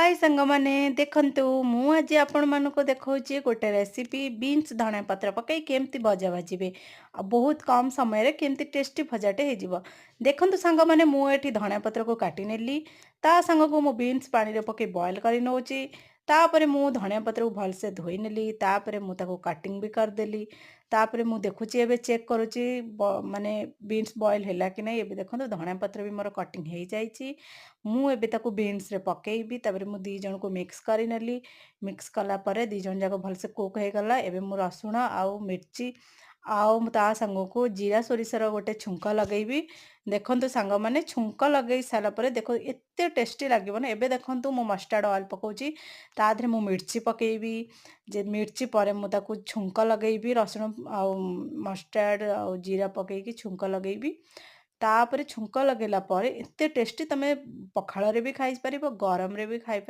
ହାଏ ସାଙ୍ଗମାନେ, ଦେଖନ୍ତୁ, ମୁଁ ଆଜି ଆପଣମାନଙ୍କୁ ଦେଖାଉଛି ଗୋଟେ ରେସିପି। ବିନ୍ସ ଧଣିଆ ପତ୍ର ପକାଇ କେମିତି ଭଜା ଭାଜିବେ ଆଉ ବହୁତ କମ୍ ସମୟରେ କେମିତି ଟେଷ୍ଟି ଭଜାଟେ ହେଇଯିବ। ଦେଖନ୍ତୁ ସାଙ୍ଗମାନେ, ମୁଁ ଏଠି ଧଣିଆ ପତ୍ରକୁ କାଟି ନେଲି। ତା ସାଙ୍ଗକୁ ମୁଁ ବିନ୍ସ ପାଣିରେ ପକାଇ ବଏଲ୍ କରି ନେଉଛି। ତାପରେ ମୁଁ ଧଣିଆ ପତ୍ରକୁ ଭଲସେ ଧୋଇ ନେଲି। ତାପରେ ମୁଁ ତାକୁ କଟିଂ ବି କରିଦେଲି। ତାପରେ ମୁଁ ଦେଖୁଛି, ଏବେ ଚେକ୍ କରୁଛି ମାନେ ବିନ୍ସ ବଏଲ୍ ହେଲା କି ନାହିଁ। ଏବେ ଦେଖନ୍ତୁ, ଧଣିଆ ପତ୍ର ବି ମୋର କଟିଂ ହେଇଯାଇଛି। ମୁଁ ଏବେ ତାକୁ ବିନ୍ସରେ ପକେଇବି। ତାପରେ ମୁଁ ଦୁଇ ଜଣକୁ ମିକ୍ସ କରିନେଲି। ମିକ୍ସ କଲା ପରେ ଦୁଇ ଜଣ ଯାକ ଭଲସେ କୁକ୍ ହେଇଗଲା। ଏବେ ମୁଁ ରସୁଣ ଆଉ ମିର୍ଚି ଆଉ ତା ସାଙ୍ଗକୁ ଜିରା ସୋରିଷର ଗୋଟେ ଛୁଙ୍କ ଲଗେଇବି। ଦେଖନ୍ତୁ ସାଙ୍ଗମାନେ, ଛୁଙ୍କ ଲଗେଇ ସାରିଲା ପରେ ଦେଖ, ଏତେ ଟେଷ୍ଟି ଲାଗିବ ନା। ଏବେ ଦେଖନ୍ତୁ, ମୁଁ ମଷ୍ଟାର୍ଡ଼ ଅଏଲ୍ ପକାଉଛି। ତା ଦେହରେ ମୁଁ ମିର୍ଚି ପକେଇବି ଯେ ମିର୍ଚି ପରେ ମୁଁ ତାକୁ ଛୁଙ୍କ ଲଗେଇବି। ରସୁଣ ଆଉ ମଷ୍ଟାର୍ଡ଼ ଆଉ ଜିରା ପକେଇକି ଛୁଙ୍କ ଲଗେଇବି। ତାପରେ ଛୁଙ୍କ ଲଗେଇଲା ପରେ ଏତେ ଟେଷ୍ଟି, ତମେ ପଖାଳରେ ବି ଖାଇପାରିବ, ଗରମରେ ବି ଖାଇପାରିବ।